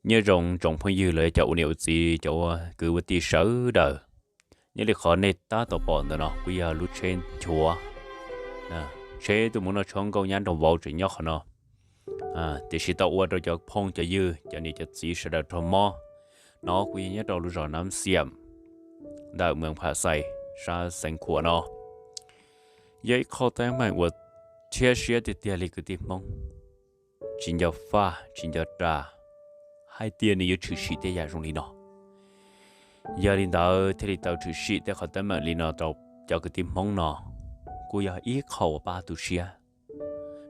Nyob zoo tsoom phooj ywg los yog cov ua niam ua txiv, cov ua kwv ua tij sawv daws. Nyob li qhov nej tab tom pom ntawm no kuj yog lub tsheb nchuav, tsheb tuaj mus noj tshoob nkauj nyab nraug vauv tseem nyob qhov no. Tiam sis tau ua rau cov phooj cov ywg, cov niam cov txiv sawv daws raug mob. No kuj yog nyob rau lub zos Nab Xiam, ntawm Mees Pham Xais, sab Xeev Khuam no. Yog ib qho teeb meem uas rhiab siab tiag tiag li kwv tij Hmoob. Tsis nco faj tsis nco ras, hais tias nws yuav tshwm sim tej yam zoo li no. Yog li ntawd thiaj li tau tshwm sim tej qhov teeb meem li no rau cov kwv tij Hmoob no, kuj yog ib qho uas pab tu siab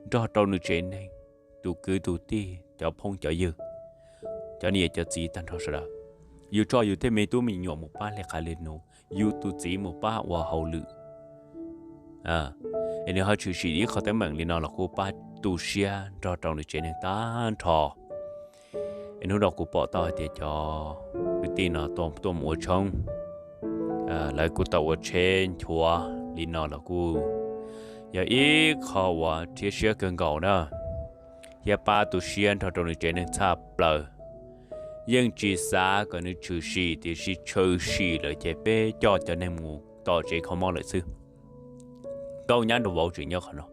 nrog rau nws tsev neeg, tus kwv tus tij, cov phooj cov ywg, cov niam cov txiv tag nrho sawv daws. Yus tso yus tej me tub me nyuam mus pab li qab li nus, yus tus txiv mus pab ua hauj lwm, es nws ho tshwm sim ib qho teeb meem li no los kuj pab tu siab nrog rau nws tsev neeg tag nrho. Es hnub no kuv pom tau hais tias cov kwv tij no tuaj mus ua tshoob, lawv kuj tau ua tsheb nchuav li no los kuj yog ib qho uas rhiab siab kawg nkaus na, thiab pab tu siab nrog rau nws tsev neeg tshaj plaws. Yeej tsis xav kom nws tshwm sim, tiam sis tshwm sim lawm ces peb coj cov neeg mus tom tsev kho mob lawm xwb. Nkauj nyab nraug vauv tseem nyob qhov no,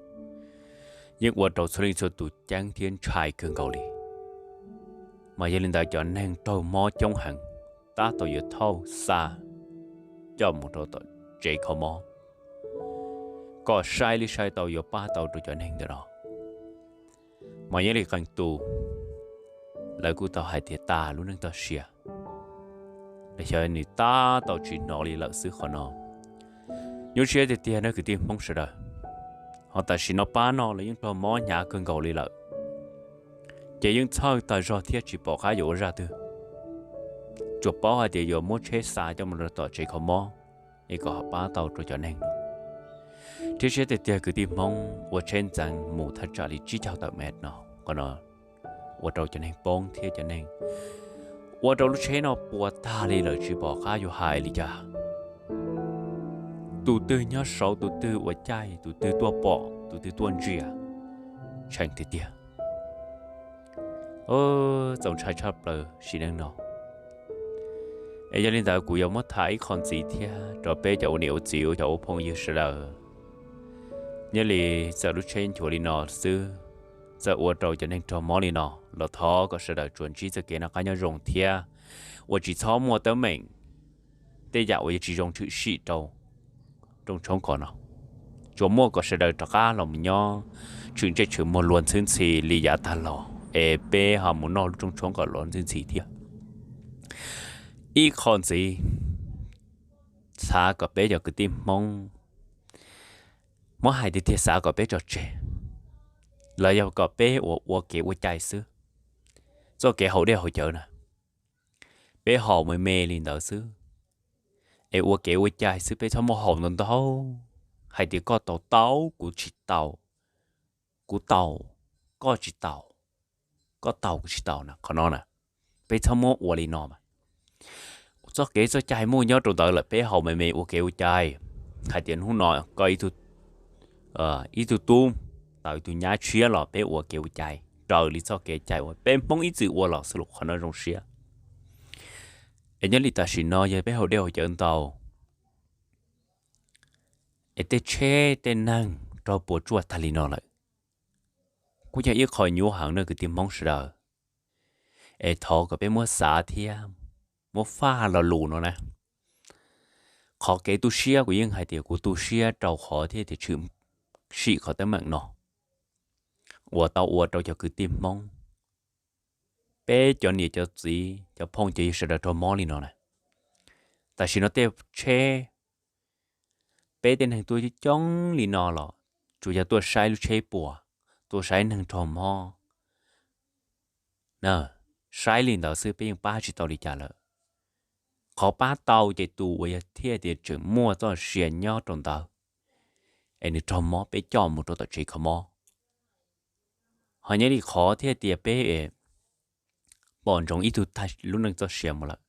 yeej ua rau txhua leej txhua tus ceeb thiab ntshai kawg nkaus li. Mas yog li ntawd cov neeg raug mob coob heev, tab tom yuav thauj xa coj mus rau tom tsev kho mob, kom saib li saib tau yuav pab tau rau cov neeg ntawm no. Mas nyob li qee tus, lawv kuj tau hais tias tas lub neej txoj sia, los xyov nws tab tom tsis hnov li lawm xwb qhov no. Nyuaj siab tiag tiag na kwv tij Hmoob sawv daws. Ho tam sim no pab no los yeej raug mob hnyav kawg nkaus li lawm, ces yeej txhawj tas zog thiab tsis pom qab yuav ua zaj twg. Tsuas paub hais tias yuav muab tsheb xa coj mus rau tom tsev kho mob, es kom ho pab tau rau cov neeg no. Rhiab siab tiag tiag kwv tij Hmoob, ua tsheb ntxeev mus thaj tsam li tsib caug tawm mev no, qhov no ua rau cov neeg poob thiab cov neeg, ua rau lub tsheb no puas tag li lawm tsis pom qab yuav hais li cas. Tus twg nyob saud, tus twg ua caij, tus twg tuaj pom, tus twg tuaj ntsia, tshee tiag tiag. Txaus ntshai tshaj plaws sim neej no. Es yog li ntawd kuv yuav muab tham ib qho ntxiv thiab rau peb cov ua niam ua txiv, cov ua phooj ywg sawv daws. Nyob li txawm lub tsheb nchuav li no xwb, txawm ua rau cov neeg raug mob li no los thov kom sawv daws tsuas ntsib txoj kev noj qab nyob zoo thiab ua tsis txhob muaj teeb meem, tej yam uas yuav tsis zoo tshwm sim rau rooj tshoob kom no. Tsuas muaj kom sawv daws rov qab los mus nyob tshwm ntsej tshwm muag luag ntxhi ntxhi li yav tag los, es peb ho mus noj lub rooj tshoob kom luag ntxhi ntxhi thiab. Ib qho ntxiv, xav kom peb cov kwv tij Hmoob, muab hais tiag tiag xav kom peb tso tseg, los yog kom peb ua ua kev ua cai xwb. Txoj kev haus dej haus cawv na, peb haus me me li ntawd xwb, es ua kev ua cai xwb, peb txhob muab haus ntau ntau, hais tias koj tau tau, kuv tsis tau, kuv tau, koj tsis tau, koj tau kuv tsis tau na, qhov no na, peb txhob muab ua li no mas. Txoj kev txoj cai muaj nyob rau ntawd lawm, peb haus me me ua kev ua cai, hais tias hnub no koj ib tug tub tau ib tug nyab tshiab los peb ua kev ua cai raws li txoj kev cai uas peb Hmoob ib txwm ua los xwb los qhov no zoo siab. Es nyob li tam sim no yog peb haus dej haus cawv ntau, es tej tsheb tej neeg raug puas tsuaj tag li no lawm, kuj yog ib qho nyuaj heev no kwv tij Hmoob sawv daws. Es thov kom peb muab xav thiab muab faj lo lus no na. Qhov kev tu siab kuv yeej hais tias kuv tu siab rau qhov thiab tias tshwm sim qhov teeb meem no uas tau ua rau cov kwv tij Hmoob, peb cov niam cov txiv cov phooj cov ywg sawv daws raug mob li no na. Tam sim no tej tsheb, peb tej neeg tuaj coob li no los tsuas yog tuaj saib lub tsheb puas, tuaj saib neeg raug mob. Saib li ntawd xwb peb yeej pab tsis tau li cas lawm. Qhov pab tau ces tus uas yog thiaj tias tseem muaj txoj sia nyob rau ntawd, es nws raug mob peb coj mus rau tom tsev kho mob. Ho nyob li qhov thiaj tias peb pom ntsoov ib tug tag lub neej txoj sia mus lawm,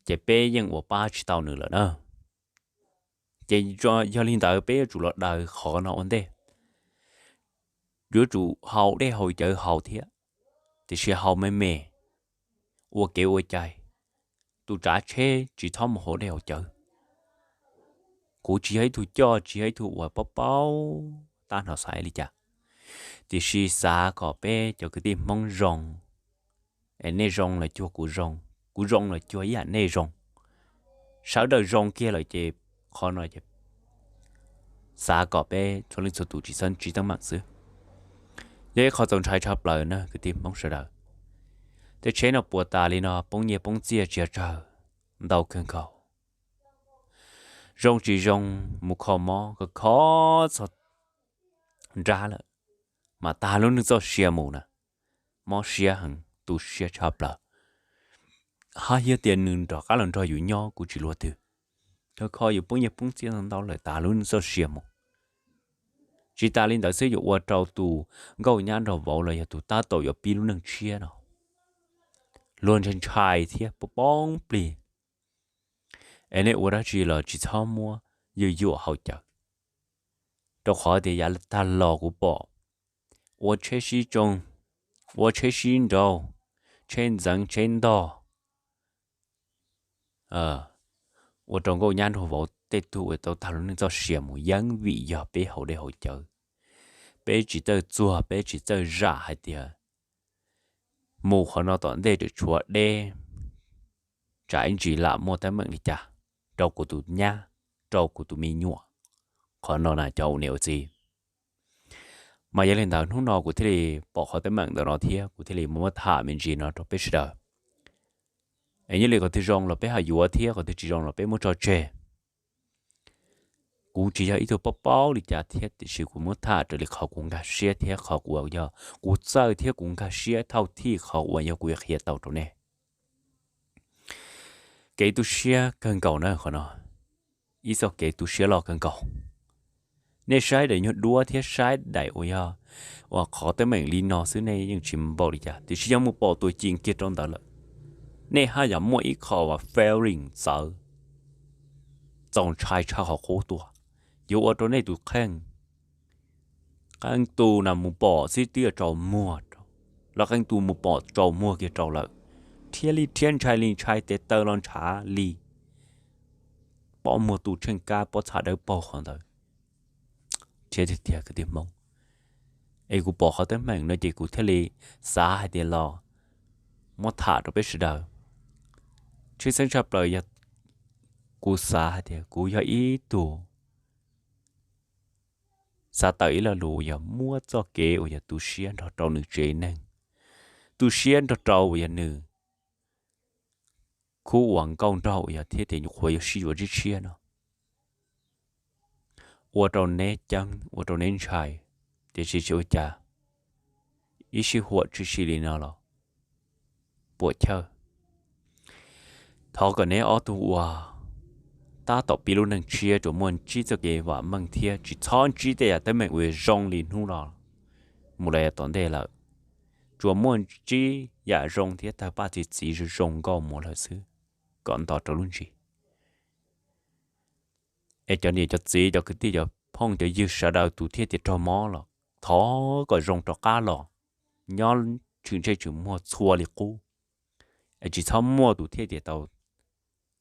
ces peb yeej ua pab tsis tau nws lawm na. Ces yog li ntawd peb yuav tsum los daws qhov no ua ntej. Yuav tsum haus dej haus cawv haus thiab, tiam sis haus me me, ua kev ua cai, tus tsav tsheb tsis txhob mus hauv dej hauv cawv. Kuv tsis yog ib tug coj, tsis yog ib tug uas paub paub tab hnov xaiv li cas, tiam sis xav kom peb cov kwv tij Hmoob zoo, es nej zoo los cuag kuv zoo, kuv zoo los cuag ib yam nej zoo, sawv daws zoo kiag lawm ces qhov no ces xav kom peb txhua leej txhua tus tsis txhob ntsib teeb meem xwb. Yog ib qho txaus ntshai tshaj plaws na kwv tij Hmoob sawv daws. Tej tsheb no puas tas li no poob nyiaj poob txiaj tsis tsawg, ntau kawg nkaus. Zoo tsis zoo, mus kho mob kho kho txog nrab lawm, mas tag lub neej txoj sia mus na. Mob siab heev, tu siab tshaj plaws. Hab yog tias nws rov qab los nrog yus nyob kuv tsis luag twg, kho kho yus poob nyiaj poob txiaj ntau lawm tag lub neej txoj sia mus. Tsis tas li ntawd xwb, yuav ua rau tus nkauj nyab nraug vauv los yog tus tab tom yuav pib lub neej tshiab no luag ntshai ntshai thiab poob plig. Es nej ua dab tsi los tsis txhob muab ywj yuam haus cawv, rau qhov tias yav tag los kuv pom ua tsheb sib tsoo, ua tsheb sib nraus, tsheb ntxeev tsheb ntog, ua rau nkauj nyab nraug vauv tej tug ua tau tag lub neej txoj sia mus yeej vim yog peb haus dej haus cawv. Peb tsis txawj txuag, peb tsis txawj zam hais tias mus qhov no tom ntej tseem tshuav deb, tsam ib ntsis lam muaj teeb meem li cas rau kuv tus nyab, rau kuv tus me nyuam. Qhov no na cov ua niam ua txiv. Mas yog li ntawd hnub no kuv thiaj li pom qhov teeb meem ntawm no thiab kuv thiaj li muab tham me ntsis no rau peb sawv daws. Es nyob li qhov twg zoo los peb ho yuav thiab qhov twg tsis zoo los peb muab tso tseg. Kuv tsis yog ib tug paub paub li cas thiab tiam sis kuv muab tham raws li qhov kuv nkag siab thiab qhov uas yog kuv txawj thiab kuv nkag siab thauj thij qhov uas yog kuv yuav qhia tau rau nej. Kev tu siab kawg nkaus na qhov no, ib txoj kev tu siab loj kawg nkaus. Nej saib daim nyuag duab thiab saib daim uas yog uas qhov teeb meem li no xwb nej yeej tsis npaum li cas, tiam sis yog mus pom tus cim kiag rau ntawd lawm, nej haj yam muaj ib qho uas feeling txawv txaus ntshai tshaj qhov qub tuaj, yuav ua rau nej tus kheej, qee tus na mus pom xib twb yuav tsaus muag, los qee tus mus pom tsaus muag kiag rau lawm, rhiab li rhiab ntshai li ntshai tes taw los ntshav li, pob muag tu tsheej kab pob txha dawb paug qhov ntawd. Rhiab tiag tiag kwv tij Hmoob. Es kuv pom qhov teeb meem no ces kuv thiaj li xav hais tias los muab tham rau peb sawv daws. Tshwj xeeb tshaj plaws yog kuv xav hais tias kuv yog ib tug xav tawm ib lo lus uas yog muab txoj kev uas yog tu siab nrog rau nws tsev neeg, tu siab nrog rau uas yog nws khub uas nkauj nraug uas yog thiab tias nyuam qhuav yuav sib yuav tshiab tshiab no, ua rau neb ceeb ua rau neb ntshai, tiam sis tsis ua cas, ib sij huam tshwm sim li no los puam chawj. Thov kom neb ob tug uas tab tom pib lub neej tshiab tsuas muaj ntsib txoj kev vam meej thiab tsis txhob ntsib tej yam teeb meem uas zoo li hnub no mus los yav tom ntej lawm. Tsuas muaj ntsib yam zoo thiab tawg paj txi txiv zoo zoo nkauj mus lawm xwb, kom nto rau lub ntsis. Es cov niam cov txiv cov kwv tij cov phooj cov ywg sawv daws tus thiaj tias raug mob los thov kom zoo rov qab los nyob tshwm ntsej tshwm muag txhua li qub, es tsis txhob muaj tus thiaj tias tau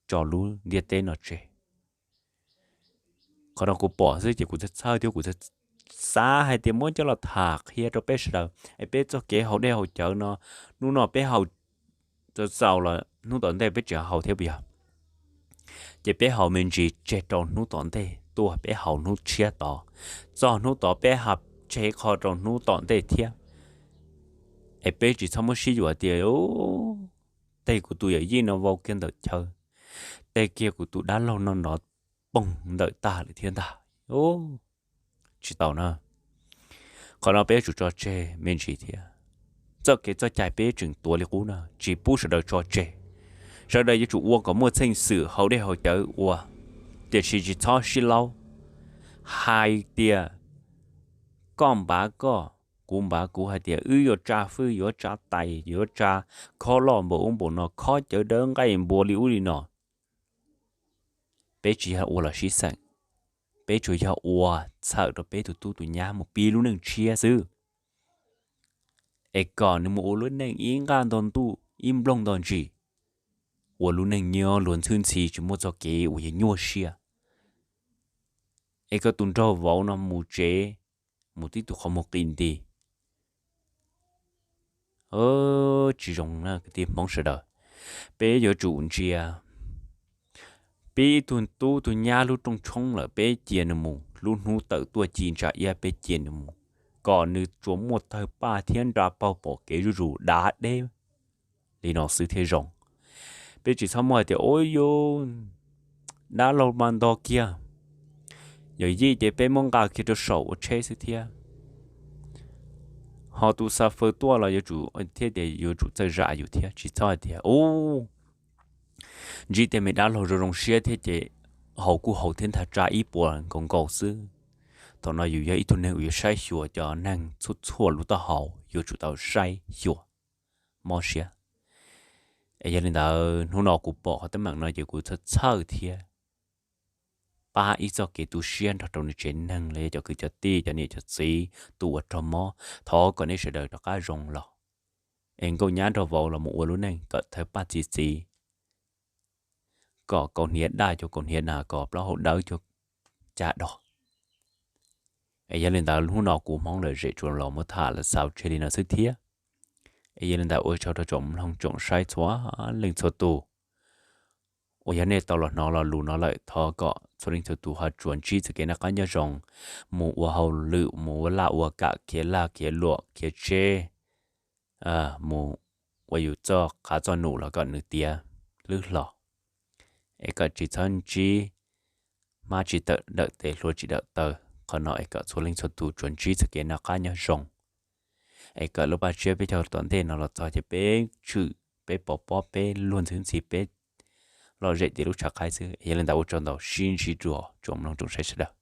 tso lub ntiaj teb no tseg. Qhov no kuv pom xwb ces kuv txhawj txhawj thiab kuv xav hais tias muab coj los tham qhia rau peb sawv daws es peb txoj kev haus dej haus cawv no, hnub no peb haus txaus txaus los hnub tom ntej peb tseem haus thiab puas yog? Ces peb haus me ntsis tseg rau hnub tom ntej tuaj peb haus hnub tshiab tod, txog hnub tod peb ho tseg qho rau hnub tom ntej thiab. Es peb tsis txhob muab sib yuam tias tej kuv tus yawm yij no vau kiag ntawm chaw, tej kiag kuv tus dab laug no nrov poog ntawm tag lawm thiab ntag. Tsis tau na. Qhov no peb yuav tsum tso tseg me ntsis thiab. Txoj kev txoj cai peb tseem tuav li qub na, tsis pub sawv daws tso tseg. Sawv daws yuav tsum ua kom muaj txheej xwm haus dej haus cawv ua, tiam sis tsis txhob sib laub hais tias koj npav koj, kuv npav kuv, hais tias wb yuav tsa fwj yuav tsa tais yuav tsa khob loj npaum ub npaum no, khob cawv dawb nqaij npua li ub li no. Peb tsis yog ua los sib xeem, peb tsuas yog ua txhawm rau peb tus tub tus nyab mus pib lub neej tshiab xwb, es kom nws mus ua lub neej ib nqaj nto ntuj ib nplooj ntog ntsis, ua lub neej nyob luag ntxhwb ntxhi tsis muaj txoj kev uas yog nyuaj siab. Es koj tus nraug vauv no mus tsev, mus tib tug qhov muag qis nti. Tsis zoo na kwv tij Hmoob sawv daws. Peb yuav tsum ntsia, peb ib tug tub tug nyab lub rooj tshoob lawm peb cia nws mus, lub hnub tawm tuaj ci ntsa iab peb cia nws mus, kom nws tsuas muaj tawg paj thiab nra paug pom kev zuj zus dav deb li no xwb thiaj zoo. Peb tsis txhob muaj hais tias ua yus dab laug mas ntog kiag, yog yij ces peb muab nqa kiag rau saum ua tsheb xwb thiab. Ho tus xa faws tuaj los yuav tsum thiab tias yuav tsum txawj zam yus thiab, tsis txhob hais tias u ntsib tej me dab laug zoo zoo siab thiab ces haus kuj haus thiab ntag, tsa ib puas nkaus nkaus xwb. Thaum no yus yog ib tug neeg uas yuav saib xyuas cov neeg txhua txhua lub taub hau yuav tsum tau saib xyuas mob siab. Es yog li ntawd hnub no kuv pom qhov teeb meem no ces kuv txhawj txhawj thiab pab ib txoj kev tu siab nrog rau nws tsev neeg los yog cov kwv cov tij cov niam cov txiv tus uas raug mob, thov kom nej sawv daws rov qab zoo los. Es nkauj nyab nraug vauv los mus ua lub neej kom thawj paj txi txiv, kom kaus hniav daj cuag kaus hniav nas, kom plaub hau dawb cuag caj dos. Es yog li ntawd hnub no kuv Hmoob lawm zem tsuas los muab tham los xaus tseg li no xwb thiab. Es yog li ntawd ua tsaug rau tsoom mloog tsoom saib txhua leej txhua tus uas yog nej tau los hnov lo lus no lawm, thov kom txhua leej txhua tus ho tsuas ntsib txoj kev noj qab nyob zoo, mus ua hauj lwm, mus ua laj ua kam, khiav laj khiav luam khiav tsheb, mus ua yus txoj qab txoj num los kom nws tiav lwb hlo, es kom tsis txhob ntsib hmab tsis tawm dawm tes, hlua tsis dawm taw. Qhov no es kom txhua leej txhua tus tsuas ntsib txoj kev noj qab nyob zoo, es kom lub paj tsiab peb caug tom ntej no los txog ces peb tshwm peb pov pob peb luag ntxhwb ntxhi peb lom zem tias lub tshav qaib xwb. Yog li ntawd ua tsaug ntau, sib ntsib dua tsoom mloog tsoom saib sawv daws.